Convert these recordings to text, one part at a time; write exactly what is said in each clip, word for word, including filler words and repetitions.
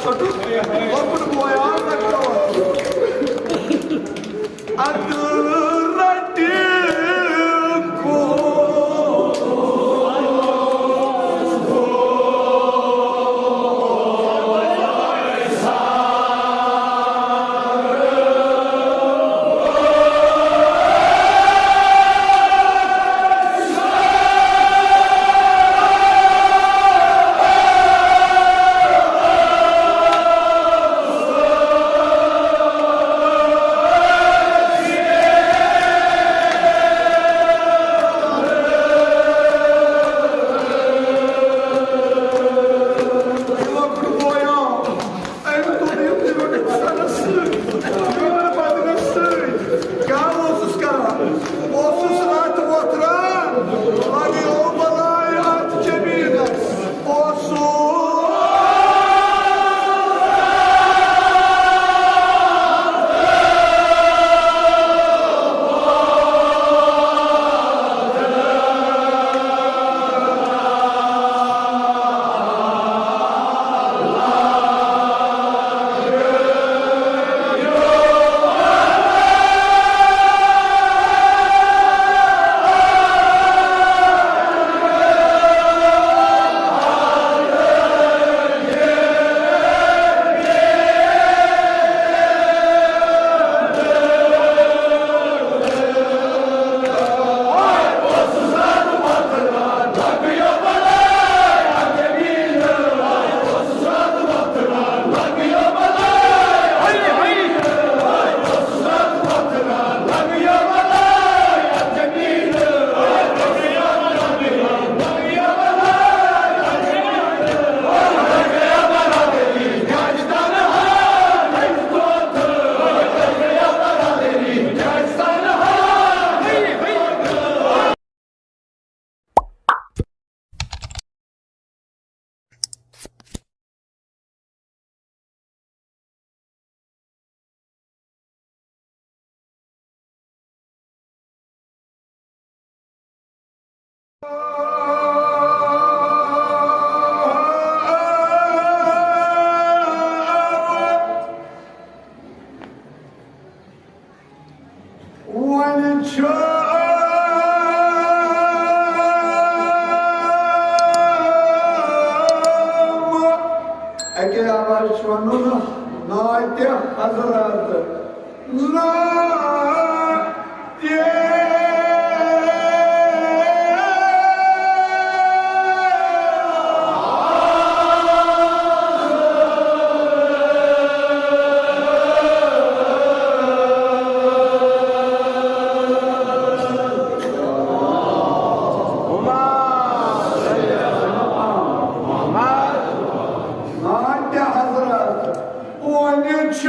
ژھۄٹُک لۄکُٹ بوے آو لۄکٹہِ وَتہِ۔ اَدٕ رَٹہِ کو۔ أمۍ کوٚر یہِ تہِ روٚٹ سَرَس سۭتۍ، یور بدنَس سۭتۍ۔ کیٛاہ اوسُس کران؟ اوسُس رَتھ وۄتھران، لَگیو بَلاے اَتھ زٔمیٖنَس۔ اوسُس وۄنۍ چھُ اَکے آواز چھُ وَنُن، ناتہِ حضرت، ناتہِ۔ ناتہِ حضرت، وۄنۍ چھُ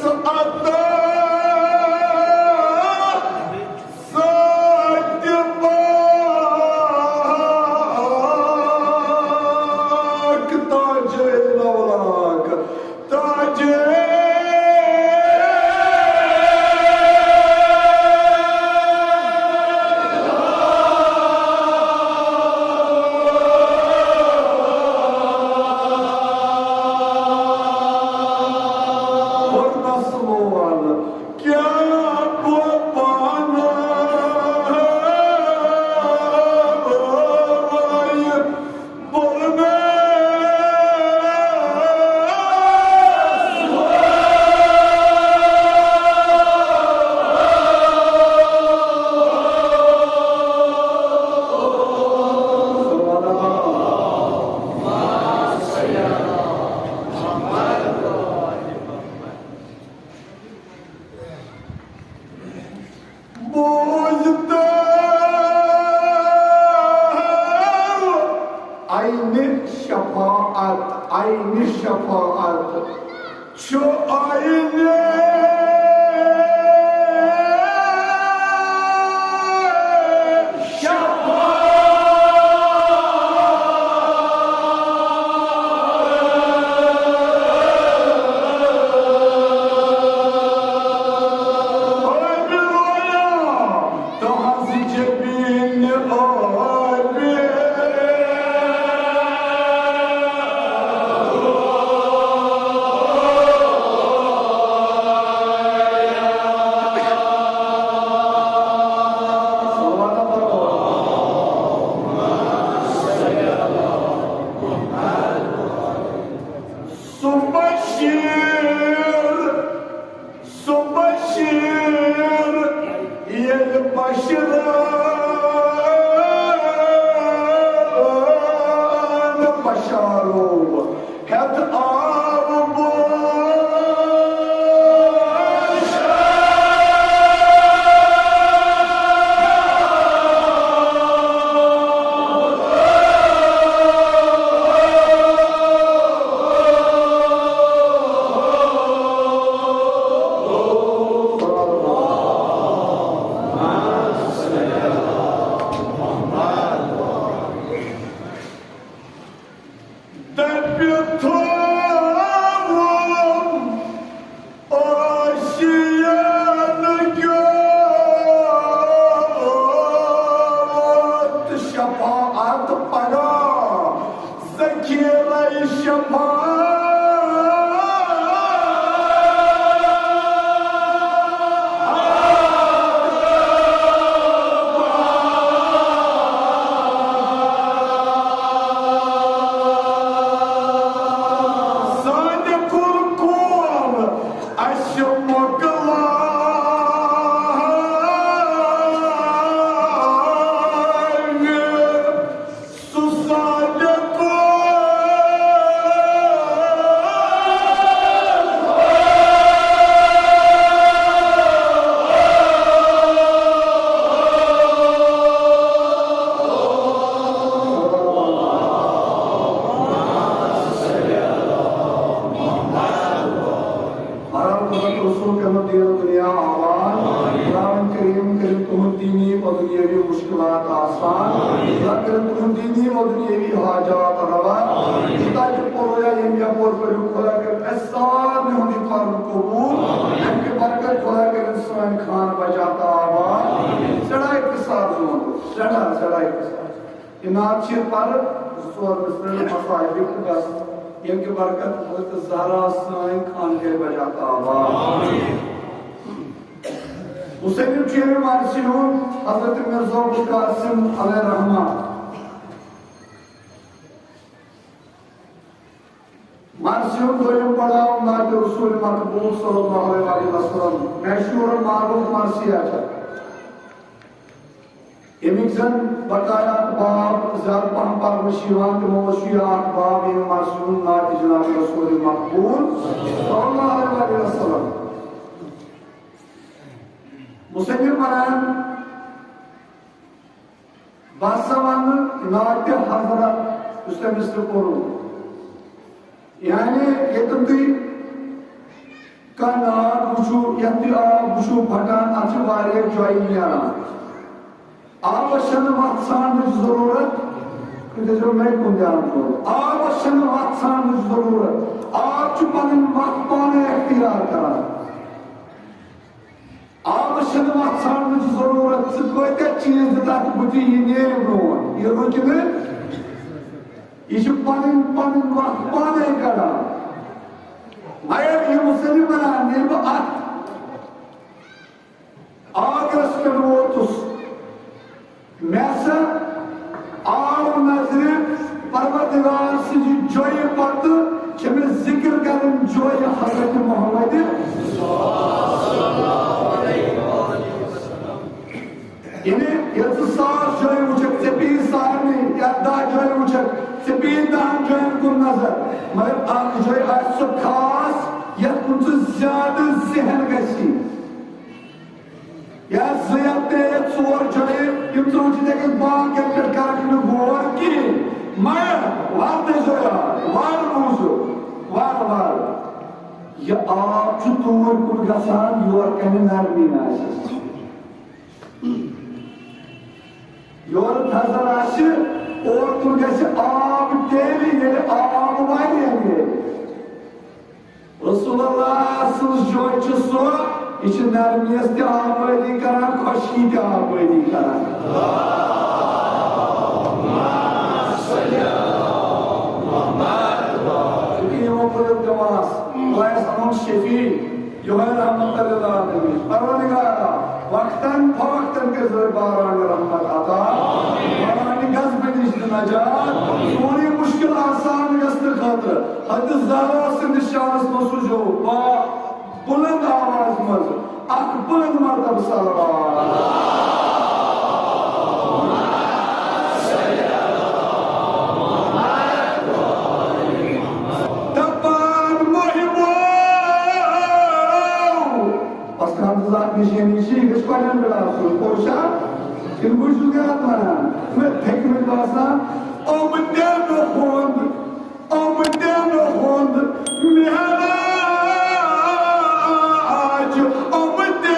عطا ساتہِ پاک تاجِ لولاک، تاجِ پوٚرنَس وول کیٛاہ بہٕ پانہٕ پوٚرنَس وول۔ بوزتو عینِ شفاعت، عینِ شفاعت چھُ عینِ شفاعت۔ تحظ جبین آبِ۔ سُہ بشیر، سُہ بشیر، ییٚلہِ بشران بشارو ہٮ۪تھ آو بشار۔ دَپہِ تھووُم آشیانہٕ کیُتھ شفاعت پگاہ۔ ذخیرہ شفاعت۔ سانہِ کُل کول اسہِ مۄکلاوِ۔ سُہ صادق۔ بہرحال، خۄدا رسول کرنو دین دنیا آباد۔ خداوند کریم کٔرِن تُہُنٛد دینی و دُنیٲوی مُشکِلات آسان۔ خدا کٔرِن تُہُنٛد دینی و دُنیٲوی حاجات روا۔ یوٗتاہ تہِ پوٚر یا ییٚمۍ یپور پٔرِو، خدا کٔرِن اَسہِ سارنٕے ہُنٛد یہِ فرض قبوٗل۔ اَمہِ کہِ برکت خدا کٔرِن سٲنۍ خانہٕ بچات آباد۔ سٮ۪ٹھاہ اختصار زون، سٮ۪ٹھاہ، سٮ۪ٹھاہ اختصار۔ یہِ نعت چھِ پَرٕ زٕ ژور مِصرٕ مصائب تہٕ بس، ییٚمہِ کہِ برکت حضرت زہرا سٲنۍ خانقاہِ بجات آباد۔ حسین چیرِ مرثی ہُنٛد حضرت مرزا ابوالقاسم علیہ رحمہ۔ مرثی ہُنٛد دوٚیِم پڑاو نعتِ رسول مقبول صلی اللہ علیہ وسلم۔ مشہوٗر معروٗف مرثیہ چھےٚ۔ اَمِکۍ زَن بقایا اکھ باب زیادٕ پَہَم پَرنہٕ چھِ یِوان، تِمو منٛز چھُ یہِ اکھ باب، ییٚمہِ مرثی ہُنٛد نعتِ جناب رسول مقبول صلی اللہ علیہ وسلم۔ مصنف وَنان، بہٕ ہسا وَنہٕ نعتِ حضرت، یُس تۄہہِ مِصرٕ پوٚرُو۔ یعنی ییٚتٮ۪ن تُہۍ کانٛہہ ناگ وٕچھِو، یَتھ تُہۍ آب وٕچھِو پھٹان، اَتھ چھِ واریاہ جایہِ نیران۔ آبَس چھَنہٕ وَتھ ژھانٛڈنٕچ ضروٗرت۔ تُہۍ تھٲیزیو مےٚ کُن دھیان تھوڑا۔ آبَس چھَنہٕ وَتھ ژھانٛڈنٕچ ضروٗرت۔ آب چھُ پَنٕنۍ وَتھ پانَے اختیار کران۔ آبَس چھَنہٕ وَتھ ژھانٛڈنٕچ ضروٗرت۔ ژٕ کۭتیٛاہ چیٖز دِتھ اَتھ بُتھِ، یہِ نیرِ برٛونٛٹھ، یہِ رُکہِ نہٕ۔ یہِ چھُ پَنٕنۍ پَنٕنۍ وَتھ پانَے کَڑان۔ مگر یہِ مُسلمانَن ییٚلہِ بہٕ اَتھ آگرس پٮ۪ٹھ ووتُس، مےٚ ہسا آو نظرِ پروردگار سٕنٛزِ جویہِ پتہٕ چھِ مےٚ ذِکر کرٕنۍ جویہِ حضرت محمد۔ یعنی ییٚلہِ ژٕ ساس جویہِ وٕچھکھ، ژےٚ پیٚیہِ سارنٕے، یا دَہ جویہِ وٕچھکھ، ژےٚ پیٚیہِ دَہَن جوین کُن نظر، مگر اکھ جوے آسہِ سۄ خاص، یتھ کُن ژٕ زیادٕ ذہن گژھی۔ یا زٕ یا ترٛےٚ یا ژور جایہِ، یِم ژٕ وٕچھِتھ ہیٚکَکھ، باقین پٮ۪ٹھ کرکھ نہٕ غور کِہیٖنۍ۔ مگر وَتھ ٲسۍزیو یاد، وارٕ بوٗزِو، وارٕ وارٕ۔ یہِ آب چھُ توٗرۍ کُن گژھان، یورٕ کنہِ نرمی آسٮ۪س۔ یورٕ تھزر آسہِ، اورٕ کُن گژھِ آب تیٚلہِ، ییٚلہِ آب واریاہ نیرِ۔ رسول اللہ سٕنٛز جوے چھِ سۄ، یہِ چھِ نرمیَس تہِ آبٲدی کران، خۄشکی تہِ آبٲدی کران۔ چونکہ یِمو پٔرِو دعاس، خۄدایَس اَنُن شفیع، یِہوٚے رحمت للعالمین۔ پروردگارا، وقتاً فوقتاً کٔرۍزیو باران رحمت عطا، باران غضبہٕ نِش تہِ نجات، سون یہِ مُشکِل آسان گژھنہٕ خٲطرٕ۔ حضرت زہرا سٕنٛدِس شانس منٛز سوٗزیو با بلند آواز منٛز اکھ بلند مرتبہ صلوات۔ دپان مُحبو، بس خان زاد نشٲنی چھِ، یہِ گژھِ پننٮ۪ن پٮ۪ٹھ آسُن۔ پوٚز چھا؟ کِنہٕ بہٕ چھُس غلط وَنان؟ مےٚ تھٔکۍ مٕتۍ باسان، یِم دِنہٕ ہُنٛد، یِم دِنہٕ ہُنٛد مہراج، یِم دِنہٕ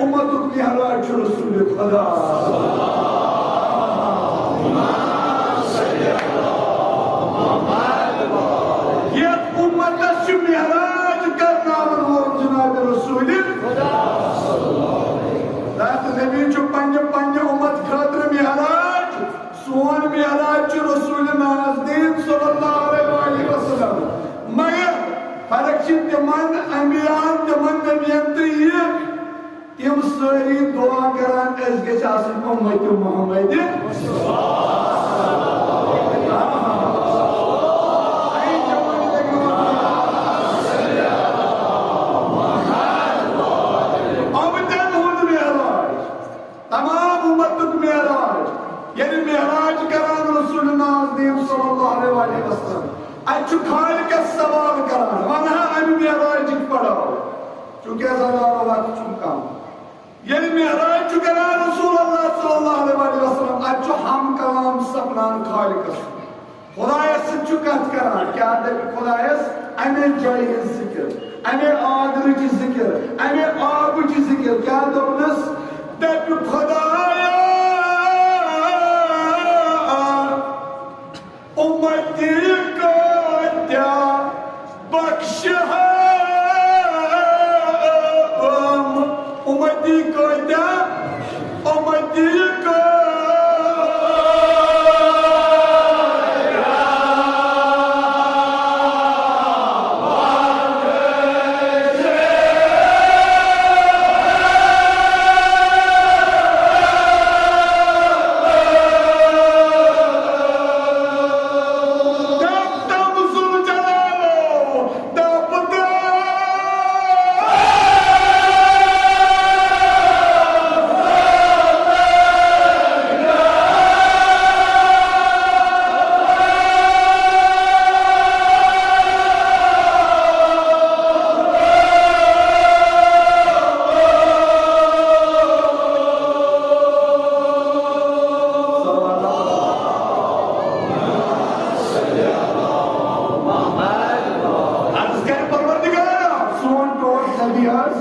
امتُک معراج چھُ رسول خدا۔ یتھ امتس چھُ معراج کرناون وول جناب رسول خدا۔ تتھ نبی چھُ پننہِ، پننہِ امت خٲطرٕ معراج۔ سون معراج چھُ رسول نازنین صلی اللہ علیہ وآلہ وسلم۔ مگر فرق چھِ تِمن انبیاءن، تِمن نبین تہٕ یہِ، تِم سٲری دعا کران، أسۍ گٔژھۍ آسٕنۍ اُمتِ محمد۔ اُمتن ہُنٛد معراج۔ تمام امتُک معراج، ییٚلہِ معراج کران رسول نازنین صلی اللہ علیہ وآلہ وسلم، اتہِ چھُ خالقس سوال کران، ونہٕ ہا امہِ معراجٕکۍ پڑاو، چونکہ ازادارو وقت چھُنہٕ کم۔ ییٚلہِ معراج چھُ کران رسول اللہ صلی اللہ علیہ وآلہ وسلم، اتہِ چھُ ہم کلام سپدان خالقس۔ خدایس سۭتۍ چھُ کتھ کران، کیٛاہ دپہِ خدایس؟ امے جایہِ ہٕنٛز ذکر، امے آگرٕچ ذکر، امے آبٕچ ذکر۔ کیٛاہ دوٚپنس؟ دپہِ خدایا، امتی کۭتیاہ بخشہم، امتی کۭتیاہ، امتی کۭتیاہ۔ عرض کرِ پروردگار، سون ٹوٹھ نبی حظ،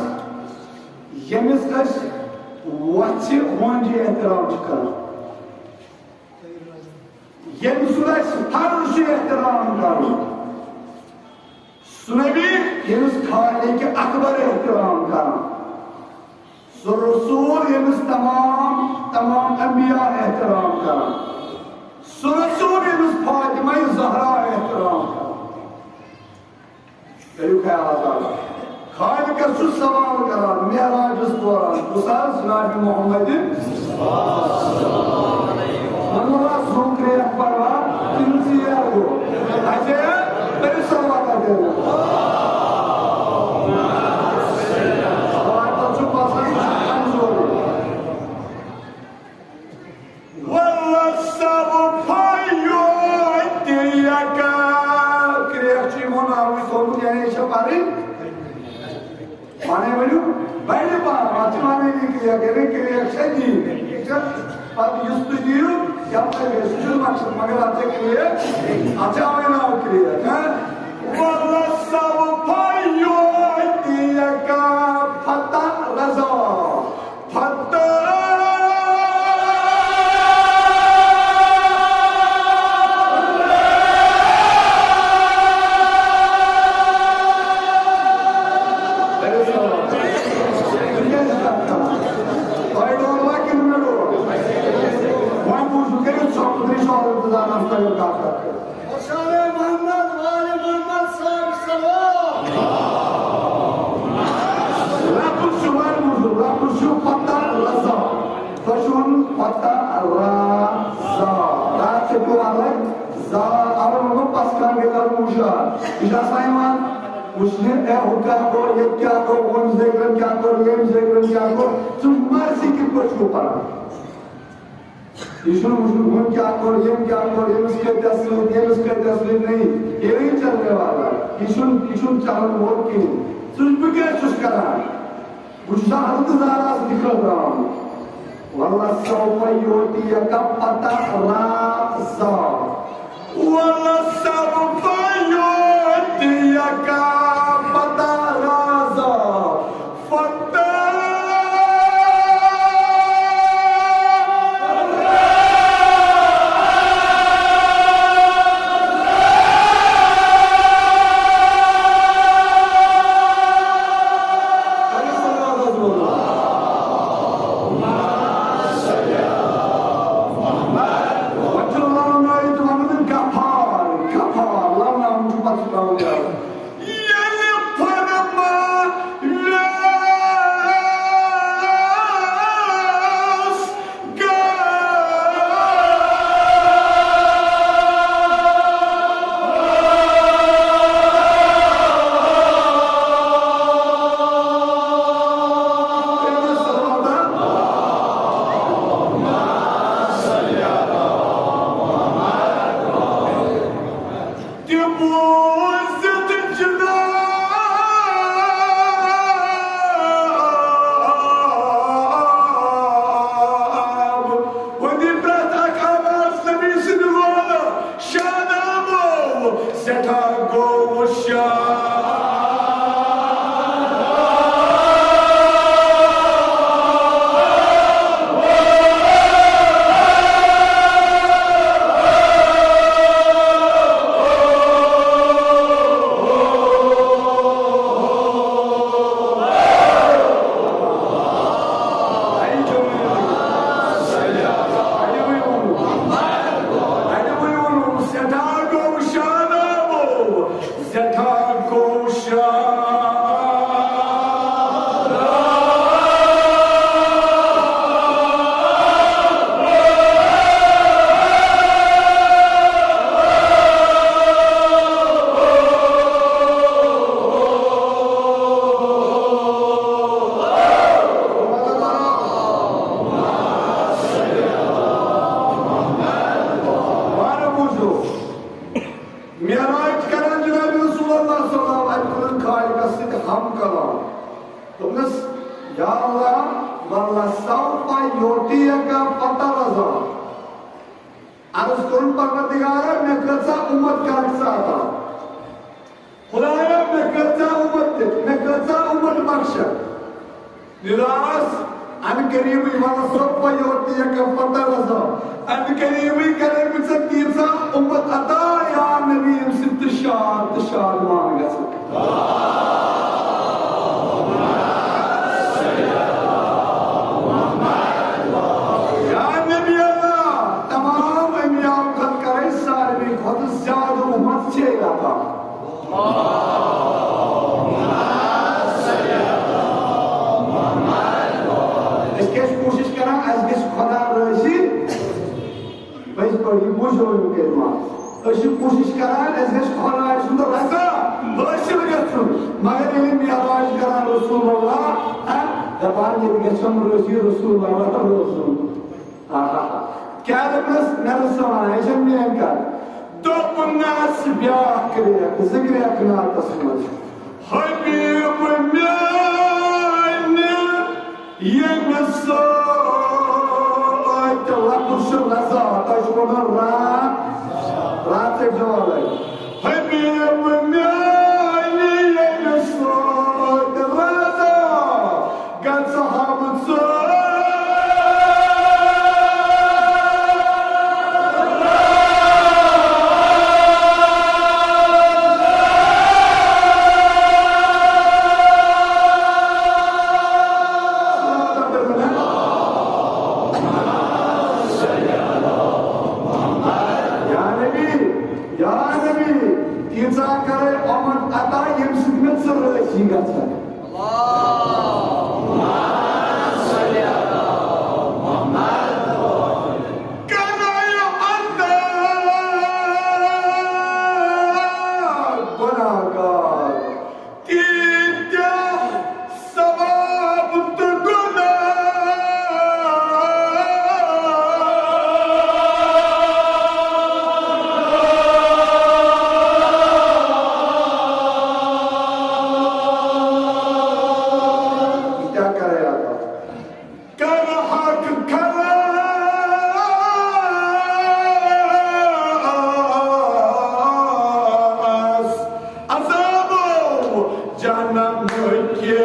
ییٚمِس أسۍ وۄژھِ ہۄنٛجہِ احترام چھِ کران، ییٚمہِ سُنٛد اَسہِ فرض چھُ احترام کرُن، سُہ نبی ییٚمِس خالق اکبر احترام کران، سُہ رسول ییٚمِس تمام، تمام انبیاء احترام کران، سُہ رسول ییٚمِس فاطمہ زہرا احترام کران۔ کٔرِو خیال حظ۔ خالقس چھُ سوال کران معراجس دوران، کُس حظ؟ جناب محمد۔ وَنُن حظ زوٗ کرٛیکھ پروا، تِم ژیر گوٚو۔ اَسہِ کٔرِو صلوات اَتہِ۔ صلوات چھُ باسان، یہِ چھُ کمزورٕے۔ وَلَّا سَوْفَ يُعْطِيكَ۔ کرٛیکھ چھِ یِمو ناوٕے تھوٚومُت، یعنی یہِ چھےٚ پَرٕنۍ۔ پانَے ؤنِو، بَڑِ پَہَم، اَتھ چھِ وَنٲنی کرٛیکھ، یعنی کرٛیکھ چھےٚ دِنۍ۔ ٹھیٖک چھا؟ پَتہٕ یُس تُہۍ دِیِو، یَپٲرۍ گژھِ، سُہ چھُنہٕ مقصد، مگر اَتھ چھےٚ کرٛیکھ، اَتھ چھِ اَوَے ناو کرٛیکھ، ہاں؟ وَلَّا سَوْفَ يُعْطِيكَ فَتَرْضَىٰ۔ محمد وآل محمد صاحب صلوات۔ لفظ چھُ وۄنۍ موٗجوٗب، لفظ چھُ فتح رضا۔ تۄہہِ چھُ وَنُن فتح رضا۔ را چھُ پیوان الگ، زا، اَوَے ووٚنمو پَس کھنٛڈ گٔے تَتھ موٗجوٗب۔ یہِ چھُ آسان یِوان وٕچھنہِ، اے، ہُہ کیٛاہ کوٚر، ییٚتہِ کیٛاہ کوٚر، ہُمۍ زیگرَن کیٛاہ کوٚر، ییٚمۍ زیگرَن کیٛاہ کوٚر، ژٕ مرثی کِتھ پٲٹھۍ چھُکھ پَران؟ یہِ چھُنہٕ وٕچھُن، ہُم کیٛاہ کوٚر، ییٚمۍ کیٛاہ کوٚر، ییٚمِس کۭتیٛاہ سۭتۍ، ییٚمِس کۭتیٛاہ سۭتۍ، نہیں، یہِ نہیں چلنے والا۔ یہِ چھُنہٕ، یہِ چھُنہٕ چلن وول کِہیٖنۍ۔ ژٕ وٕچھ، بہٕ کیٛاہ چھُس کران؟ بہٕ چھُس حضرت زہرا سٕنٛدِ خٲطرٕ آمُت۔ وَلَّا سَوْفَ يُعْطِيكَ فَتَرْضَىٰ۔ وَلَّا سَوْفَ يُعْطِيكَ فَتَرْضَىٰ۔ فَتَرْضَىٰ۔ سوف یعطیک فترضی۔ عرض کوٚرُن، پروردگارا، مےٚ کۭژاہ اُمت کرکھ ژٕ عطا؟ خدایا، مےٚ کۭژاہ اُمت دِکھ، مےٚ کۭژاہ اُمت بخشکھ؟ نِراس، ان قریبٕے وَنَس سوف یعطیک فترضی۔ ان قریبٕے کرے بہٕ ژےٚ تیٖژاہ اُمت عطا، یا نبی، ییٚمہِ سۭتۍ تہٕ شاد تہٕ شادمان گژھکھ۔ یا نبی اللہ، تمام انبیاء کھۄتہٕ کرے ساروی کھۄتہٕ زیادٕ اُمت ژے عطا۔ أسۍ کیٛاہ چھِ کوٗشِش کران؟ اَسہِ گژھِ خۄدا رٲضی۔ پٔزۍ پٲٹھۍ، یہِ بوٗزِو یِم کلمات۔ أسۍ چھِ کوٗشِش کران، اَسہِ گژھِ خۄداے سُنٛد رضا حٲصِل گژھُن۔ مگر ییٚلہِ معراج کران رسول اللہ، ہہ، دَپان، ییٚتہِ گژھن رٲضی رسول اللہ روزُن۔ آہا۔ کیٛاہ دوٚپنَس؟ مےٚ دوٚپُس، ژٕ وَن، یہِ چھےٚ میٛٲنۍ کَتھ۔ دوٚپنَس بیٛاکھ کرٛیکھ، زٕ کرٛیکھ نعتَس منٛز۔ حبیب میانہِ ییٚمہِ سۭتۍ لفظ چھُ رضا، تۄہہِ چھُ وَنان را-، را ژٔٹۍ زیو اَلگ۔ حبیب میانہِ ییٚمہِ سۭتۍ رضا گژھٕ ہا بہٕ ژٕ۔ یا نبی، یا نبی، تیٖژاہ کرے اُمت عطا، ییٚمہِ سۭتۍ مےٚ ژٕ رٲضی گژھکھ۔ گۄناہگار۔ تیٖتیٛاہ ثواب تہٕ گۄناہ۔ یہِ کیٛاہ کرے اَتھ؟ کر حق خلاص عذابو جہنم کہِ۔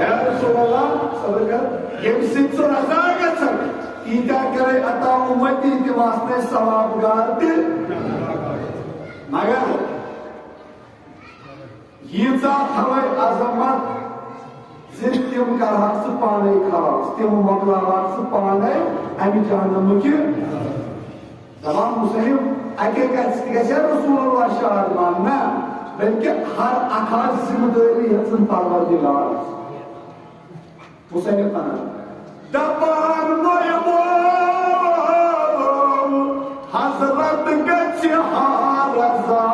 یا رسول اللہ، صدقہ، ییٚمہِ سۭتۍ ژٕ رضا گژھکھ، تیٖتیٛاہ کرے عطا اُمتی، تِم آسنَے ثواب گار تہِ۔ مگر ییٖژاہ تھاوے عظمت زِ تِم کرہکھ ژٕ پانے خلاص، تِم مۄکلاوہکھ ژٕ پانے امہِ جہنمہٕ کہِ۔ دپان مصنف، اکے کتھِ سۭتۍ گژھِ ہا رسول اللہ شادمان؟ نہ، بلکہ ہر اکھ آسہِ ذمہ دٲری ہیژن پروردگارس۔ مصنف ونان، دپان گوٚو یِمو، حضرت گژھِ ہا رضا،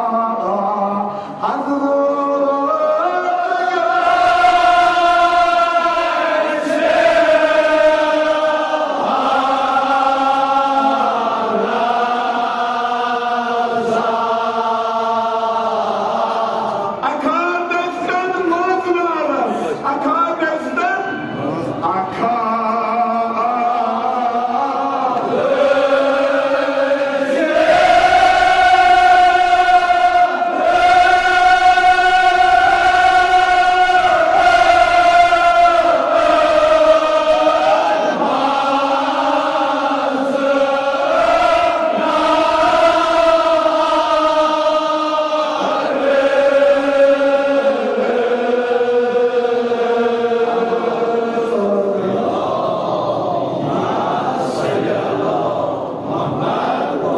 حضرت۔ اکھ ہتھ دٔسۍتن موزنارس، اکھ ہتھ دٔسۍتن، اکھ ہتھ۔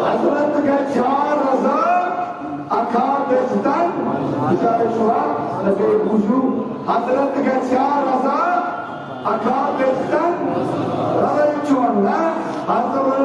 حضرت گژھِ ہا رضا، اکھ ہتھ دٔسۍتن، بِچارٕ چھُوا، نبی بوٗزِو، حضرت گژھِ ہا رضا، اکھ ہتھ دٔسۍتن، رضا چھُ ونان، حضرت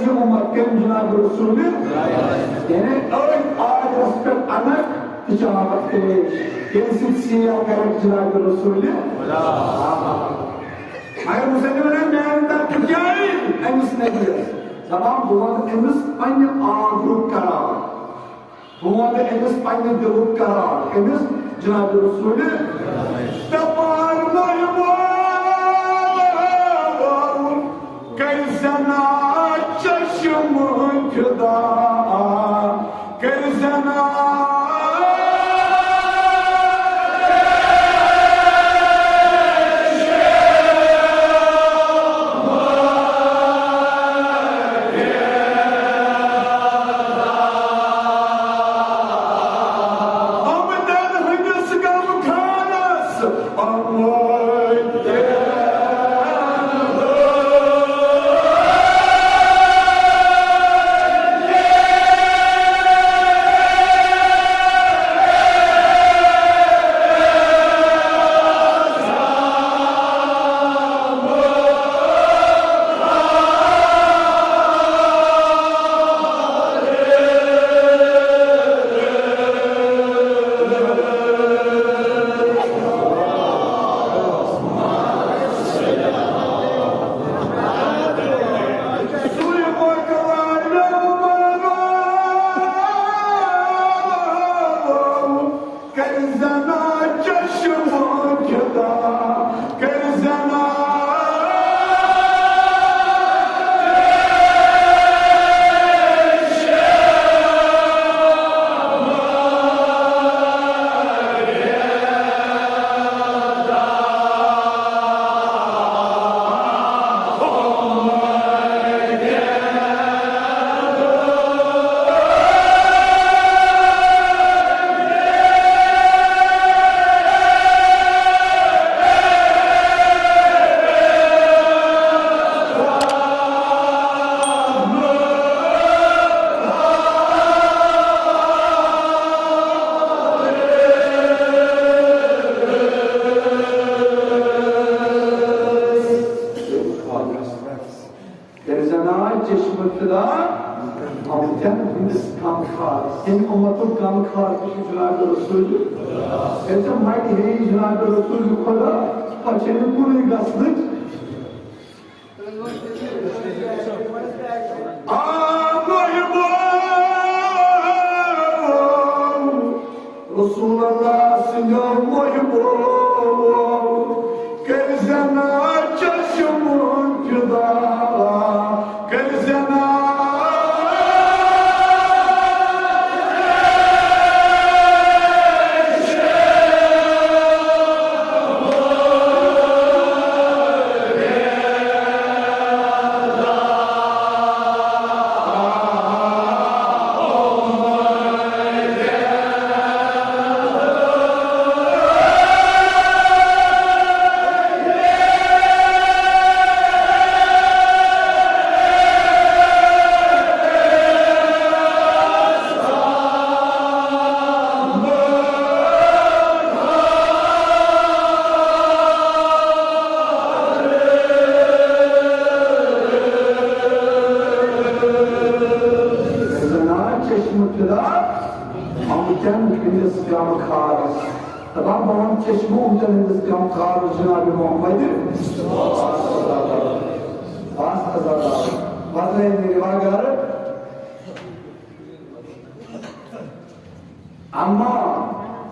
یہِ اُمت کٔمۍ؟ جناب رسول۔ یعنی أتھۍ آخرس پٮ۪ٹھ انکھ تہٕ چاوکھ تریش، ییٚمہِ سۭتۍ سیل کرکھ جناب رسول۔ مگر مسلم ونان، میانہِ طرفہٕ کیٛاہ أمِس نبیَس؟ دپان، بہٕ وَنہٕ أمِس پننہِ آبرُک قرار۔ بہٕ وَنہٕ أمِس پننہِ دِلُک قرار، أمِس جناب رسول۔ دپان محبوب، کٔرۍ زنا چشم فدا، کٔرۍ زنا۔ آمدن ہٕنٛدِس غمخانس آمدن۔ کٔرۍ زنا چشم فدا، کٔرۍ زنا۔ کٔرۍ زنا چشم فدا، آمدن ہٕنٛدِس غمخارس۔ ییٚمہِ اُمتُک غمخار تہِ چھُ جناب رسول۔ ییٚلہِ ژےٚ مَٹہِ ہیٚیہِ جناب رسول خدا، پَتہٕ چھےٚ نہٕ کُنُے گژھنٕچ۔ آ محبوب، رسول اللہ سٕنٛدیو محبوبو، کٔرۍ زنا چشم فدا، کٔرۍ زنا۔ زنا چشم فدا، آمدن ہٕنٛدِس غمخارس۔ دپان، بہٕ وَنہٕ چشمہٕ اُمتن ہٕنٛدِس غمخارس جناب محمد۔ بس عزت، بس عزت۔ اما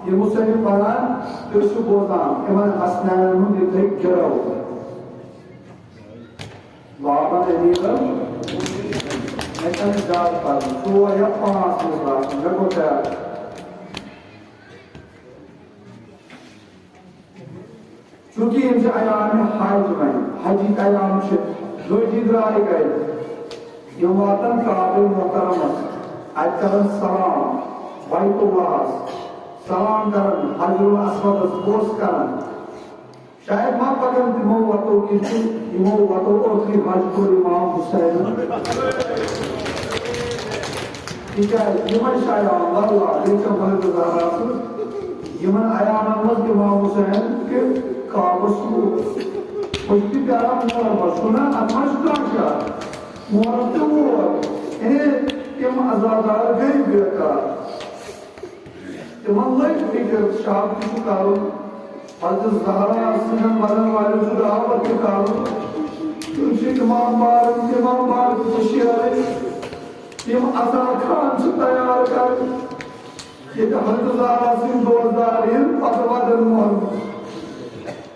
یہِ مصنف پران، تُہۍ چھِو بوزان، یِمن حسنینن ہُنٛد یِتھے گِرو۔ بابا عزیزم، مےٚ چھَنہٕ زیادٕ پَرُن، ژور یا پانٛژھ مِصرا چھِ، مےٚ گوٚو تیار۔ چونکہ یِم چھِ ایام حج وۄنۍ، حجٕکۍ ایام چھِ، حٲجی درٛاے گرِ، یِم واتن کعبہ محترمس، اَتہِ کرن سلام بیت اللہس، سلام کرن حجر الاسودس، بوس کرن۔ شاید ما پکن تِمو وتو کِنۍ تہِ، یِمو وتو ٲخری حج کوٚر امام حسینن۔ تِکیازِ یِمن چھِ ایام، واللہ، بیٚیہِ چھِ مٲلِس زہرا سٕنٛز، یِمن ایامن منٛز امام حسین کہِ کعبس لوٗکھ، أسۍ تہِ پیاران محرمس، چھُنہ؟ اتھ منٛز چھُ کانٛہہ شک۔ مونکھ تہِ ووت۔ یعنی تِم عزادار گٔے بیکار۔ تِمن لٔج فِکر، شب تہِ چھُ کرُن۔ حضرت زہرا سٕنٛدٮ۪ن ونن والٮ۪ن چھُ دعوت تہِ کرُن۔ تِم چھِ امام باغ، امام باغ تہِ شیرٕنۍ۔ یِم عزا خان چھِ تیار کرٕنۍ۔ ییٚتہِ حضرت زہرا سٕنٛدۍ دوستدار یِن، پتہٕ ودن محمد۔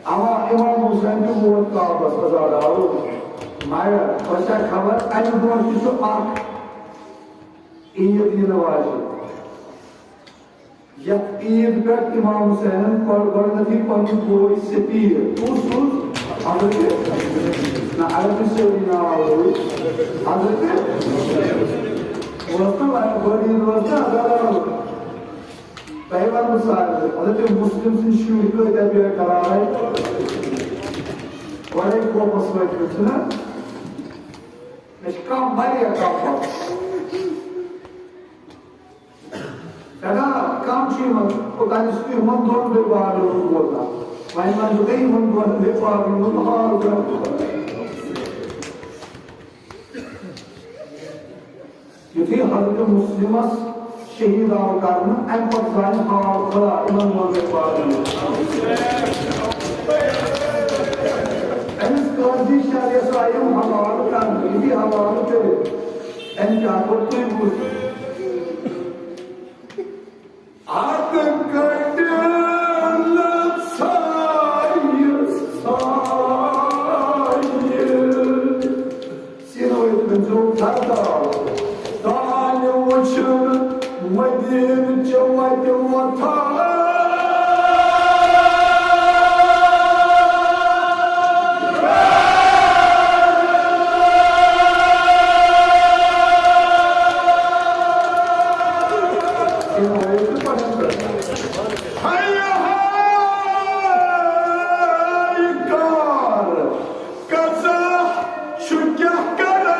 اما امام حسین تہِ ووت کعبس، عزادارو۔ مگر تۄہہِ چھا خبر، امہِ برونٛٹھ تہِ چھُ اکھ عیٖد یِنہٕ واجہِ، یتھ عیٖد پٮ۪ٹھ امام حسینن پٔر-، گۄڈٕنیتھٕے پنُن بوے سپیر۔ کُس، کُس؟ حضرت، نہ، عربی سٲری ناو روٗدۍ۔ حضرت، اوس نہ بٔڑ عیٖد، اوس نہ عزادارو۔ تۄہہِ وَنہٕ بہٕ سارنٕے، حضرت مسلم سٕنٛدۍ شُرۍ کۭتیٛاہ بے قرار آے۔ گۄڈَے خوفَس وٲتۍ مٕتۍ چھِنہ؟ مےٚ چھِ کَم، واریاہ کَم پَتہ۔ سٮ۪ٹھاہ کَم چھِ یِمَن، اوٚتانۍ ٲسِو تُہۍ یِمَن دۄن بے بارنٮ۪ن ہُنٛد بوزان۔ وۄنۍ وَنہٕ بہٕ تۄہہِ یِمَن دۄن بے بارنٮ۪ن ہُنٛد حال کیٛاہ چھُ۔ یُتھُے حضرت مسلمس شہید آو کرنہٕ، امہِ پتہٕ زانہِ حال خدا یِمن منٛز ٲسۍ باقٕے۔ أمِس قٲضی شریعتس آیہِ یِم حوالہٕ کرنہٕ، یِتھُے حوالہٕ کٔرِتھ أمۍ کیٛاہ کوٚر تُہۍ بوٗزِو۔ اتھ کٔٹِلہٕ ژھایہِ، ژھایہِ۔ سیٖنو ییٚتہِ کٔرۍزیو کھرتال۔ تانۍ وٕچھُن مدیٖنہٕ چہِ وتہِ وۄتھان۔ سیٖنو ییٚتہِ پنُن کٔرۍ۔ ہاے ہاے کار، قضا چھُ کیٛاہ کران؟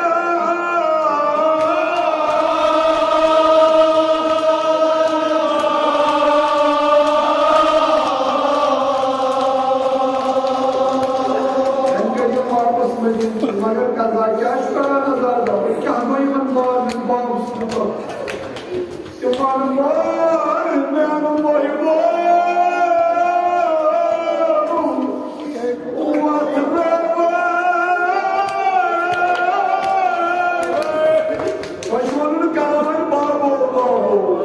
أمۍ کٔرۍ یِم واپس مدیٖنہٕ، مگر قضا کیٛاہ چھُ کران عزادارو؟ کیٛاہ گوٚو یِمن مارنہٕ واپس؟ تِمن مار میانہٕ مۄہہِ ووت رٲوۍ۔ وۄنۍ چھُ وَنُن کران بابو بابو،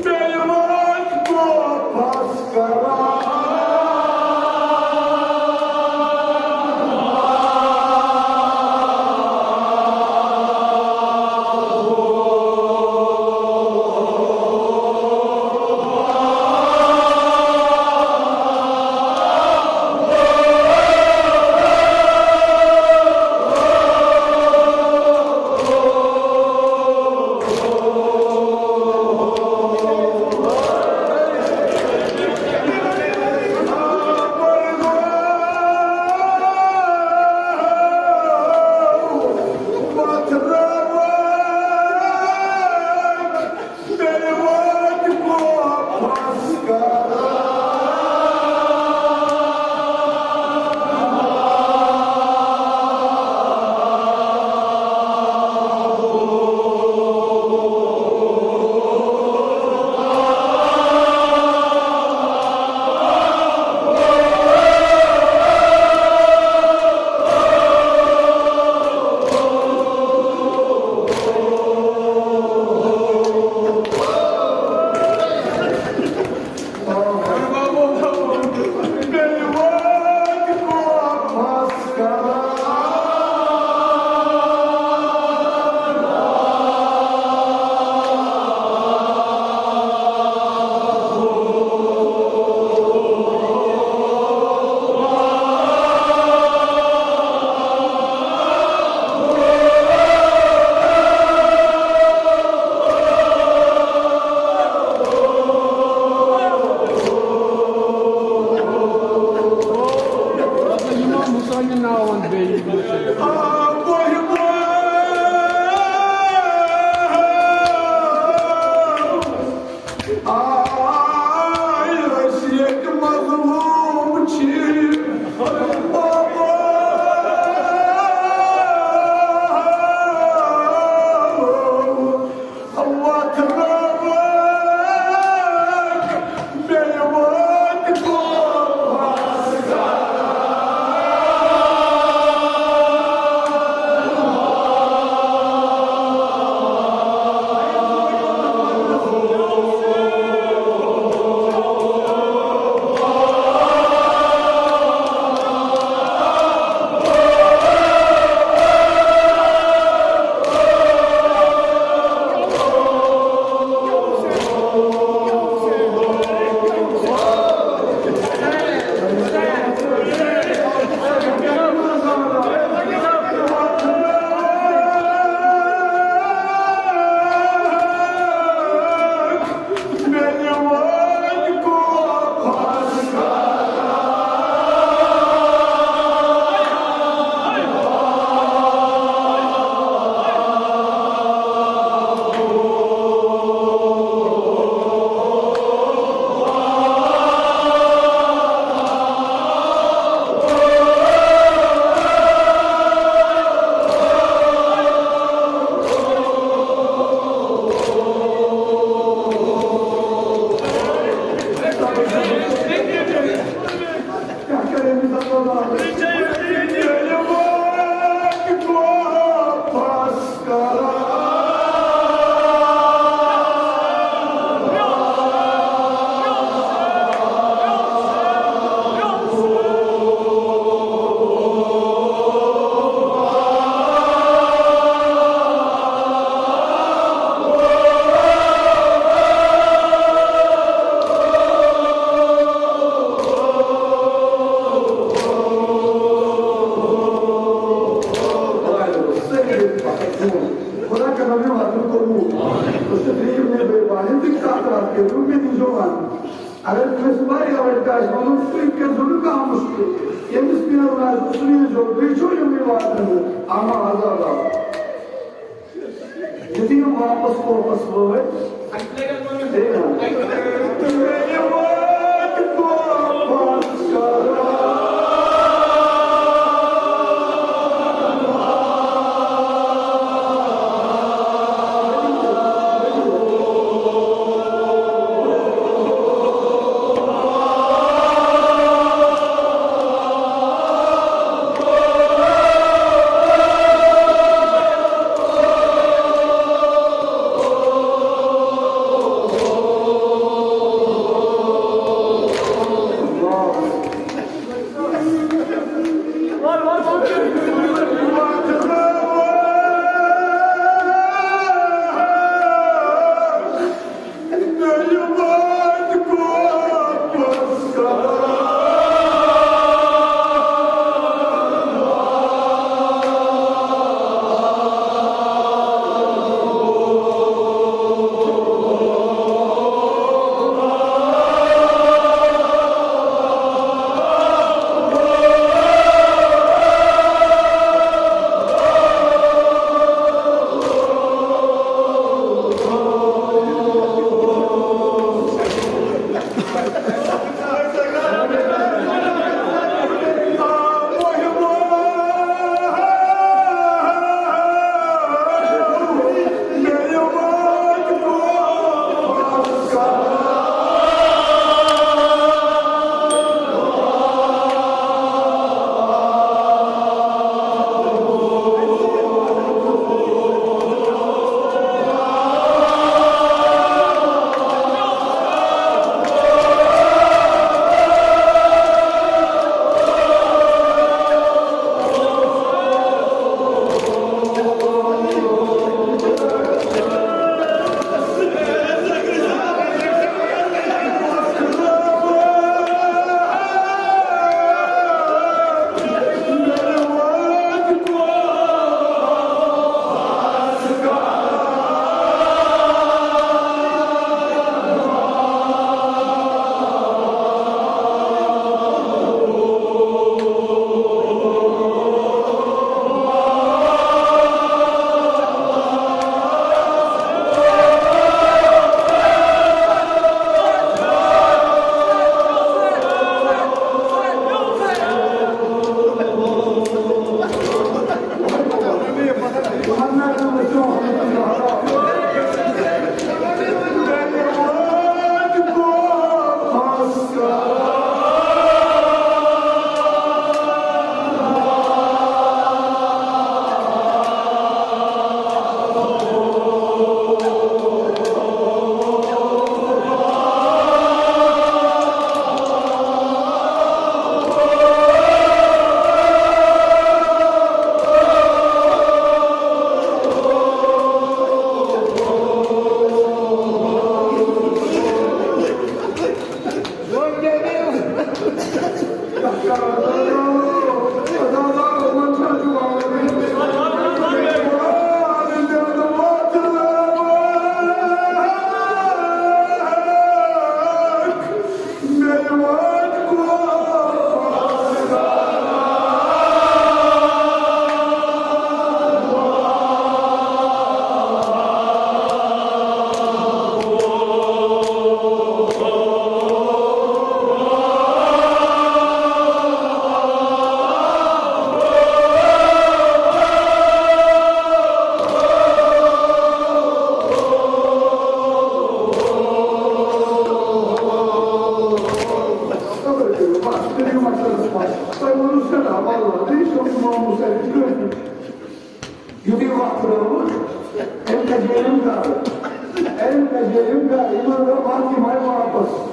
بیٚیہِ وٲتۍ واپس کران۔ آے أسۍ ییٚتہِ مظلوم چھِ۔ بابا، ییٖزیو وَننہٕ۔ اگر کٲنٛسہِ واریاہ لَٹہِ آسہِ وَنُن، تُہۍ کٔرۍزیو نہٕ کانٛہہ مُشکِل۔ ییٚمِس نیرُن آسہِ، سُہ نیٖرزیو، بیٚیہِ چھُو یِمٕے واتناوٕنۍ۔ اما عذاب آو۔ یُتھُے یِم واپس کوپس وٲتۍ، ہے، یُتھُے وقت روٗد، أمۍ کَجے یِم گَرٕ، أمۍ کَجے یِم گَرٕ، یِمَن دوٚپ، "وَتھ یِمَے واپَس۔"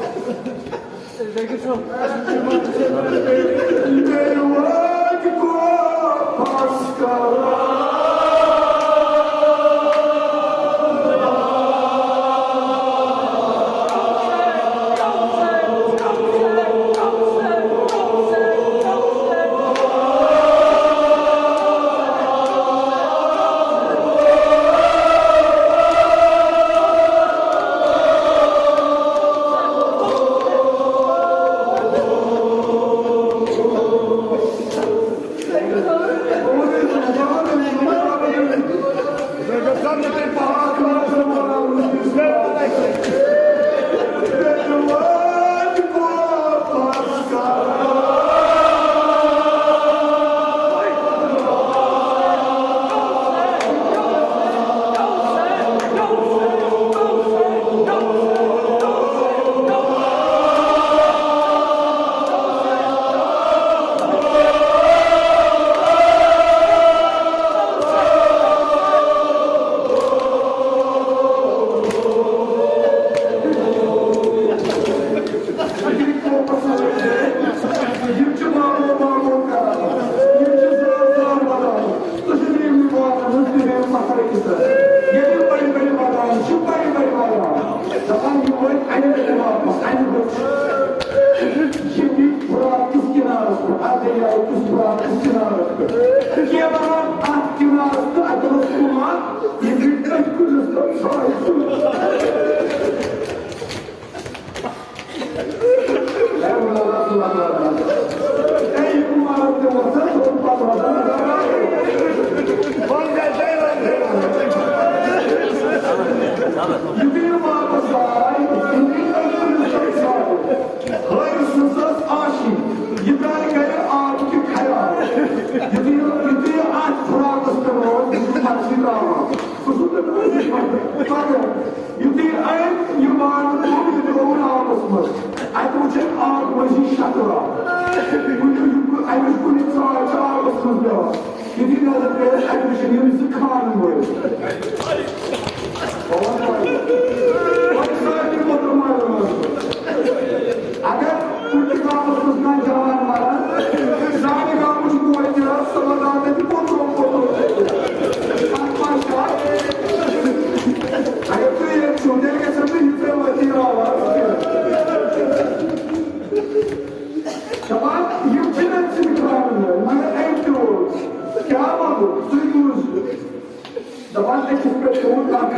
اے، یہِ مُبارک تہِ ووت، ژٕ اوسُکھ پتہٕ وَسان۔ یُتھُے یہِ واپس آے، یُتھُے یہِ تٔمۍ پُلِس تٔمِس ژھانٛڈ، ہٲرۍ سٕنٛز ٲس آشی، یہِ درٛاے گرِ آب کہِ خیال۔ یُتھُے یہِ، یُتھُے یہِ اَتھ فراقس پٮ۪ٹھ ووت، یہِ چھُ مرثی ترٛاوان۔ سُہ چھُ تٔمِس پَتہٕ۔ یُتھُے أمۍ یہِ بانہٕ تُل، یہِ ترٛووُن آبَس منٛز۔ اَتہِ وُچھ أمۍ آبہٕ مٔنٛزی شکلہٕ اَکھ۔ کُنہِ، اَمِچ کُنہِ ژاے چھِ آبَس منٛز پٮ۪وان۔ یُتھُے نظر پیٚیَس، اَتہِ وُچھِن یِم زٕ کھالَن وٲلۍ۔ وۄنۍ سارنٕے موٚدُر مَرُن اوس۔ اگر کُنہِ گامَس منٛز کانٛہہ جوان مَران، سانہِ گامٕچ کورِ نیران، سۄ وَنان تَتہِ پوٚتُر، پوٚتُر۔ اَتھ ما چھا؟ اگر تُہۍ ییٚتہِ چھِو، تیٚلہِ گژھن نہٕ یِژھے وٲتۍ آواز کینٛہہ۔ دَپان، یِم چھِنہٕ أمۍ سٕنٛدۍ خانٛدار، مگر أمۍ تہِ اوس۔ کیٛاہ وَنو؟ تُہۍ بوٗزِو۔ دَپان، أکِس پٮ۪ٹھ چھُ وۄنۍ کانٛہہ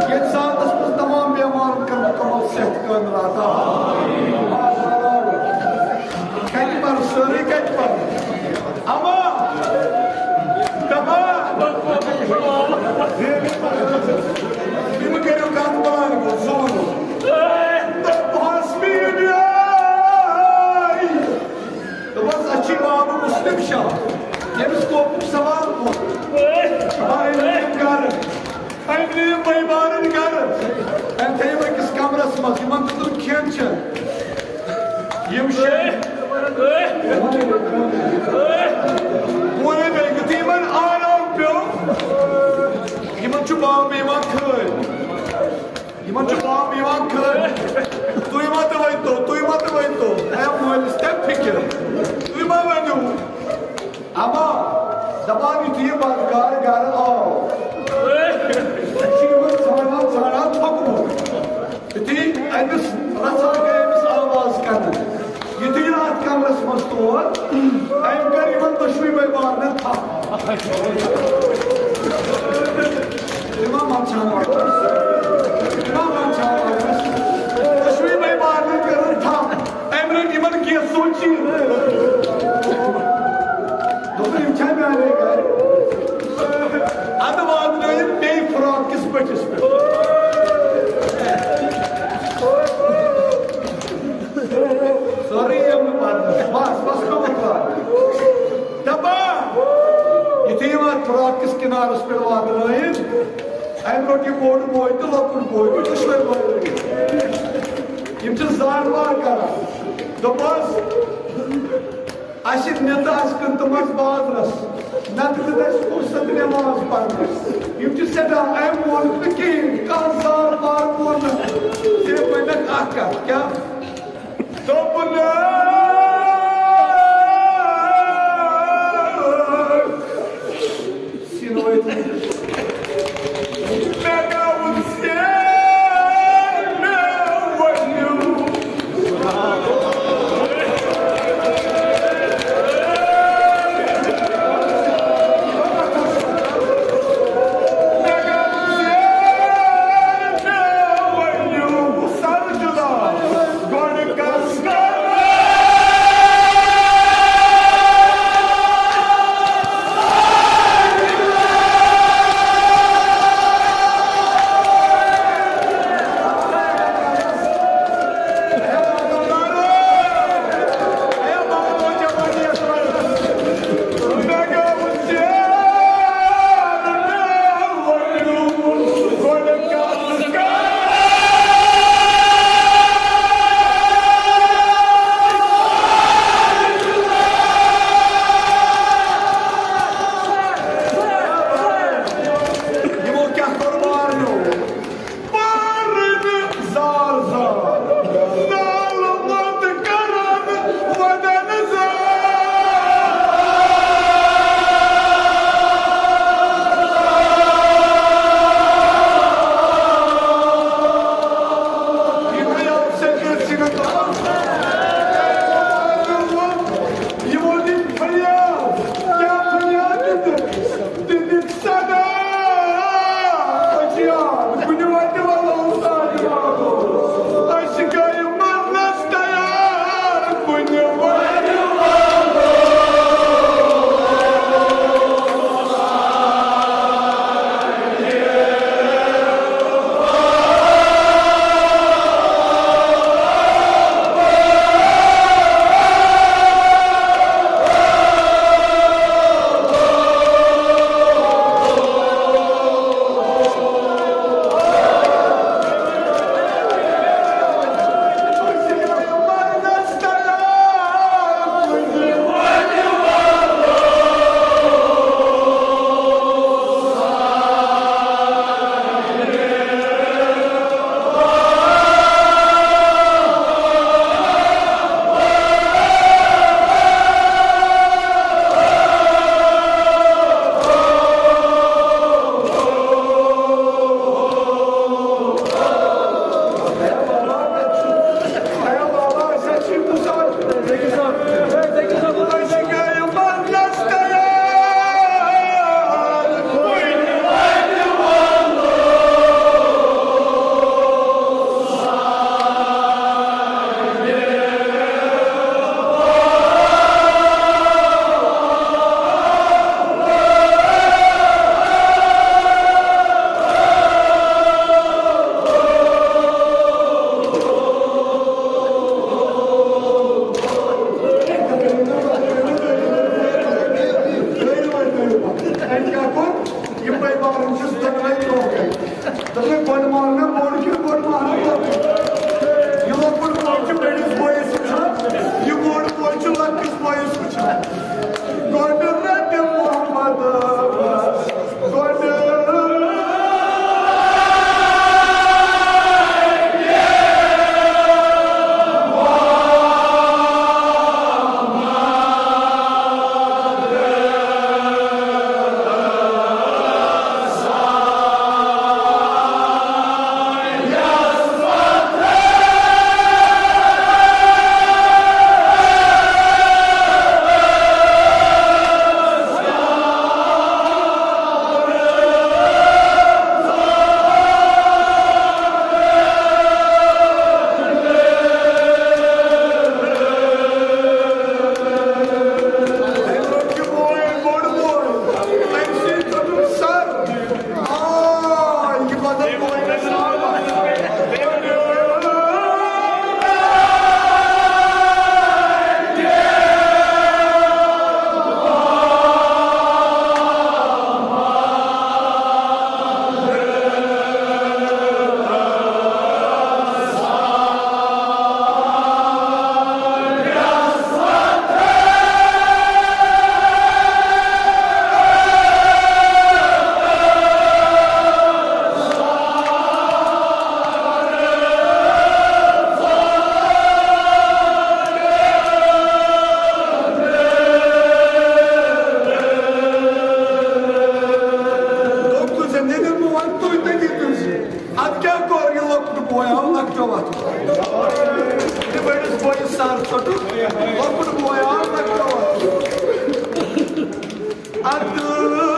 ییٚتہِ ساتَس منٛز تمام بیمارن کر مکمل صحت کامل عطا۔ کتہِ پرٕ؟ سٲری کتہِ پرٕ؟ اما، دپان، یِم کٔرِو کتھ بلان گوٚو زوٗن۔ دوٚپہَس میٖڈیا۔ دوٚپمَس، اَسہِ چھُ بابہٕ مسلم شاہ، ییٚمِس کوپُک سوال کوٚر۔ أمۍ نِیِم گرٕ، أمۍ نِیِم بٲے بارٕنۍ گرٕ، أمۍ تھٲیِم أکِس کمرس منٛز، یِمن دیُتُن کھٮ۪ن چٮ۪ن۔ یِم شیٚے، بوٗلِو مےٚ، یُتھُے یِمن آرام پیوٚو، یِمن چھُ بابہٕ یِوان کھٲلۍ۔ یِمن چھُ باب یِوان کھٲلۍ۔ تُہۍ ما تہِ ؤنۍتو، تُہۍ ما تہِ ؤنۍتو۔ اے مٲلِس تہِ فِکِر۔ تُہۍ ما ؤنِو۔ اما دَپان یُتھُے یہِ بَتہٕ کارٕ گَرٕ آو، أسۍ چھِ یِمن ژھانٛڈان، ژھانٛڈان تھوٚکمُت۔ یُتھُے أمِس رَژھا گٔے أمِس آواز کَرنہٕ۔ یُتھُے یہِ اَتھ کَمرَس منٛز تور، أمۍ کٔر یِمَن دۄشوٕے بٲے بارنٮ۪ن تھپھ۔ یِمَن منٛدچھان وَنان۔ یِمَن منٛدچھان وَنان۔ دۄشوٕے بٲے بارنٮ۪ن کٔرٕن تھپھ۔ أمۍ رٔٹۍ یِمَن گیسہٕ سوچی۔ دوٚپُن، "یِم چھا میٛانے گَرِ؟" اَدٕ واتنٲیِن بیٚیہِ فراق کِس بٔٹھِس پٮ۪ٹھ۔ سورُے یِم نہٕ پَرنَس۔ بَس، بَس، کَمَن کَر۔ دَپان، یُتھُے یِم اَتھ فراق کِس کِنارَس پٮ۪ٹھ واتنٲیِن، اَمہِ برٛونٛٹھ یہِ بوٚڑ بوے تہٕ لۄکُٹ بوے تہٕ دُشوَے بوے۔ یِم چھِ زار وار کَران۔ دوٚپمَس، اَسہِ نِتہٕ اَسہِ کٕنتہٕ منٛز بازرَس، نَتہٕ دیُت اَسہِ فرصت نٮ۪ماز پَرنَس۔ یِم چھِ سٮ۪ٹھاہ، أمۍ ووٚن نہٕ کِہیٖنۍ، کانٛہہ زار پار ووٚن نہٕ۔ صرف ؤنِکھ اَکھ کَتھ، کیٛاہ؟ دوٚپُن، سِنوٲے۔ مےٚ گوٚو ژےٚ، مےٚ ؤنِو۔ مےٚ گوٚو ژےٚ، مےٚ ؤنِو۔ سر جُدا، گۄڈٕ کس کر۔ Aduh.